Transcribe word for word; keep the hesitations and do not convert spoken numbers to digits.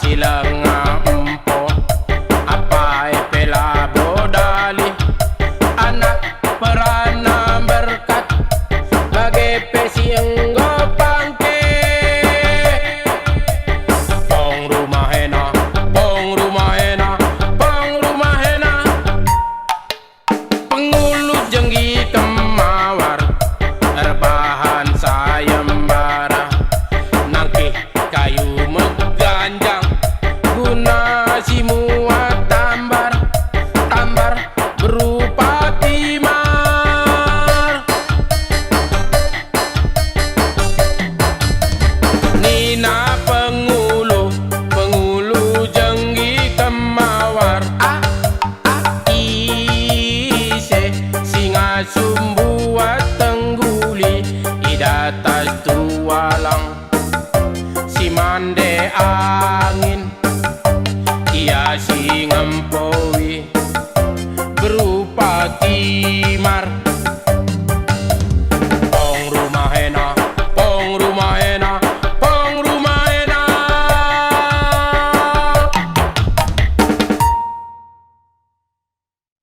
si lenga empo, apai pe labo dalih, anak perana berkat, bage pe si enggo pangke. Pong rumah ena, pong rumah ena, pong rumah ena. Pengulu jenggi kemawar, erbahan sayembara, nangkih kayu meganjang, guna si muat tambar, tambar berupa timar. Nina pengulu, pengulu jenggi kemawar, ah, ah, ise si ngasup mbuat tengguli i datas tualang, si mande angin, ia si ngempoi berupa